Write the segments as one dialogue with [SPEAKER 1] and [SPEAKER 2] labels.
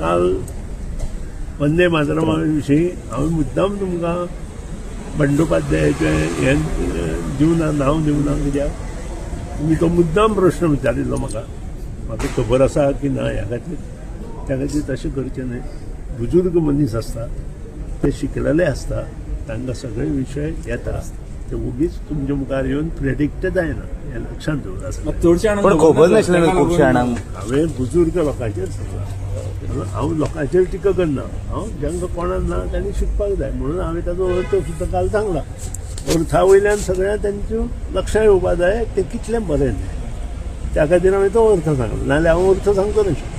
[SPEAKER 1] काल वंदे मातरमा विशीं हांवें मुद्दाम तुमकां बंडोपाध्यायाचें हें दिवना, नांव दिवना, कित्याक तुमी तो मुद्दाम प्रश्न विचारिल्लो म्हाका, म्हाका खबर आसा की ना ह्या खातीर. त्या खातीर तशें करचें न्हय. बुजुर्ग मनीस आसता, ते शिकलेले आसता, तांकां सगळे विशय येता. ते वगीच तुमच्या मुखार येवन प्रेडिक्ट जायना हें लक्षांत दवरा सगळ्यांनी.
[SPEAKER 2] चडशे जाणांक
[SPEAKER 3] पण खबर
[SPEAKER 2] ना,
[SPEAKER 3] नाशिल्लें
[SPEAKER 2] ताका
[SPEAKER 3] न्हू खुबश्या
[SPEAKER 2] लागून
[SPEAKER 3] जाणांक.
[SPEAKER 1] हांवें बुजुर्ग लोकांचेर सांगलां, हांव लोकांचेर टिका करना. हांव जांकां कोणाक ना तांणी शिकपाक जाय म्हणून हांवें ताजो अर्थ सुद्दां काल सांगला. अर्था वयल्यान सगळ्या तांच्यो लक्षां येवपा जाय तें कितलें बरें तें. त्या खातीर हांवें तो अर्थ सांगलो, नाजाल्यार हांव अर्थ सांगचो नाशिल्लो.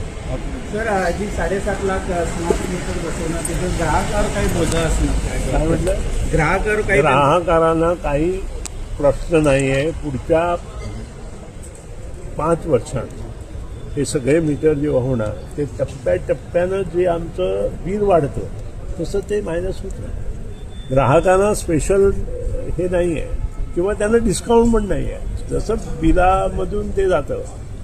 [SPEAKER 4] सर, जी 7.5 लाख स्मार्ट मीटर बसवणार, तिथं ग्राहकावर काही बोजा असणार?
[SPEAKER 1] काय म्हटलं?
[SPEAKER 4] ग्राहकावर काही
[SPEAKER 1] ग्राहकांना काही प्रश्न नाही आहे. पुढच्या 5 वर्षात हे सगळे मीटर जेव्हा होणार, ते टप्प्याटप्प्यानं जे आमचं बिल वाढतं तसं ते मायनस होत नाही. ग्राहकांना स्पेशल हे नाही आहे किंवा त्यांना डिस्काउंट पण नाही आहे. जसं बिलामधून ते जातं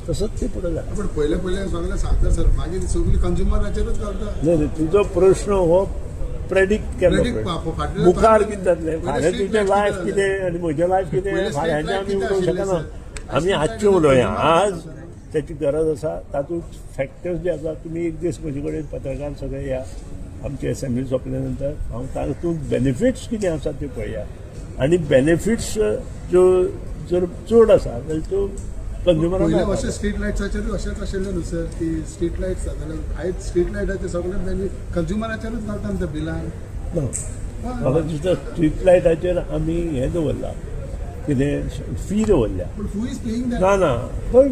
[SPEAKER 1] तसंच ते पुढे जातं.
[SPEAKER 5] पण पयले पयले सगळे सांगता सर, मागीर सगळी कंज्युमराचेरूच घालता.
[SPEAKER 1] नाही नाही, तुजो प्रश्न हो प्रेडिक्ट केलो.
[SPEAKER 5] Predict फाटल्या
[SPEAKER 1] मुखार कितें जातलें?
[SPEAKER 5] पयले
[SPEAKER 1] फाल्यां
[SPEAKER 5] street
[SPEAKER 1] तुजें
[SPEAKER 5] light
[SPEAKER 1] life
[SPEAKER 5] कितें जालें?
[SPEAKER 1] कितें आनी म्हजें लायफ कितें,
[SPEAKER 5] पयले street
[SPEAKER 1] फाल्यांचें
[SPEAKER 5] light
[SPEAKER 1] आमी
[SPEAKER 5] कितें
[SPEAKER 1] उलोवंक
[SPEAKER 5] आशिल्लें,
[SPEAKER 1] शकना.
[SPEAKER 5] सर?
[SPEAKER 1] आमी
[SPEAKER 5] street
[SPEAKER 1] आजचें
[SPEAKER 5] light
[SPEAKER 1] उलोवया.
[SPEAKER 5] कितें
[SPEAKER 1] आज त्याची गरज आसा. तातूंत फॅक्टर्स जे आसा, तुमी एक दीस म्हजे कडेन पत्रकार सगळे या, आमची असेंब्ली सोंपल्या नंतर हांव तातूंत बेनिफिट्स कितें आसा ते पळया आनी बेनिफिट्स ज्यो जर चड आसा जाल्यार त्यो
[SPEAKER 5] पयले
[SPEAKER 1] कंज्युमराक.
[SPEAKER 5] अशें स्ट्रीट लायट्साचेरूय अशेंच आशिल्लें न्हू सर, की स्ट्रीट लायट्स जाल्यार आयज स्ट्रीट लायटाचे सगळे कंज्युमराचेरूच घालता न्हू ते बिलान.
[SPEAKER 1] ना, म्हाका दिसता स्ट्रीट लायटाचेर आमी हें दवरलां, कितें फी दवरल्या.
[SPEAKER 5] पण who is paying that?
[SPEAKER 1] ना ना, पण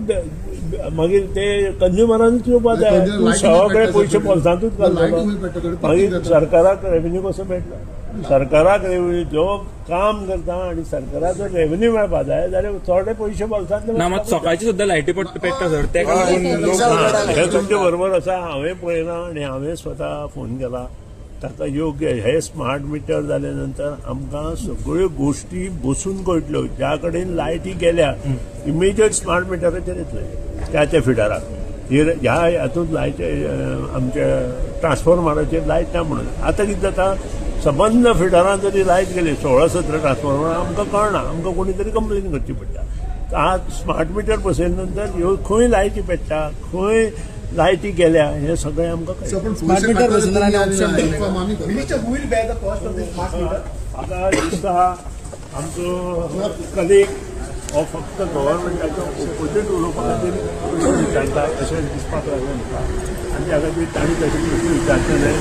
[SPEAKER 1] मागीर ते कंज्युमरानूच येवपा जाय. तूं सगळे पयशे बोल्सांतूच घालतलो, मागीर सरकाराक रेवेन्यू कसो मेळटलो? सरकाराक रेवेन्यू जो काम करता आनी सरकाराचो रेवेन्यू मेळपा जाय जाल्यार थोडे पयशे बोल्सांतले.
[SPEAKER 2] ना, मात सकाळची सुद्दां लायटी पेट्टा सर, तेका लागून लोक
[SPEAKER 1] हे तुमचे बरोबर आसा. हांवें पळयलां आनी हांवें स्वता फोन केला ताका योग्य. हे स्मार्ट मिटर जाले नंतर आमकां सगळ्यो गोश्टी बसून कळटल्यो. ज्या कडेन लायटी गेल्या, इमिजिएट स्मार्ट मिटराचेर येतले त्या त्या फिडराक, ह्या हातूंत लायट, आमच्या ट्रान्सफॉर्मराचेर लायट ना म्हणून. आतां कितें जाता, सबंद फिडरान जरी लायट गेली, 16-17 ट्रान्सफॉर्मर, आमकां कळना, आमकां कोणी तरी कंप्लेन करची पडटा. आज स्मार्ट मिटर बसयले नंतर ह्यो खंय लायटी पेट्टा, खंय लायटी गेल्या, हें सगळें आमकां कळटा.
[SPEAKER 5] पण
[SPEAKER 4] Smart meter बसयतना आनी option
[SPEAKER 5] Minister,
[SPEAKER 4] who will bear the cost of this smart meter?
[SPEAKER 1] म्हाका दिसता आमचो कलीग हो फक्त गव्हर्मेंटाचो ओपोजीट उलोवपा खातीर प्रश्न विचारता अशें दिसपाक लागलें म्हाका आनी त्या खातीर तांणी तशें प्रश्न विचारचे न्हय.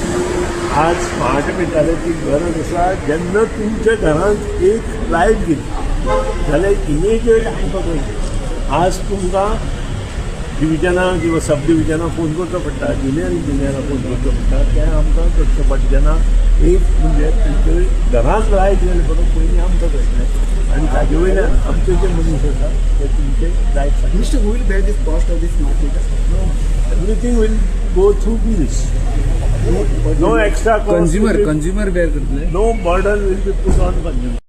[SPEAKER 1] आज स्मार्ट मिटराची गरज आसा. जेन्ना तुमच्या घरांत एक लायट गेली जाल्यार इमिजिएट आमकां कळटलें. आज तुमकां डिविजना किंवा सब डिविजना फोन करचो पडटा, ज्युनियर इंजिनियराक फोन करचो पडटा, तें आमकां करचें पडटा. जेन्ना एक म्हणजे तुमचे घरांत लायट गेले बरोबर पयलीं आमकां कळटलें आनी ताजे वयल्यान आमचे जे मनीस आसा ते तुमचे light
[SPEAKER 4] Minister, who will bear this cost of this smart meter?
[SPEAKER 1] Everything will go through bills, no extra.
[SPEAKER 4] Consumer, consumer bear करतले.
[SPEAKER 1] No burden will be put on consumer.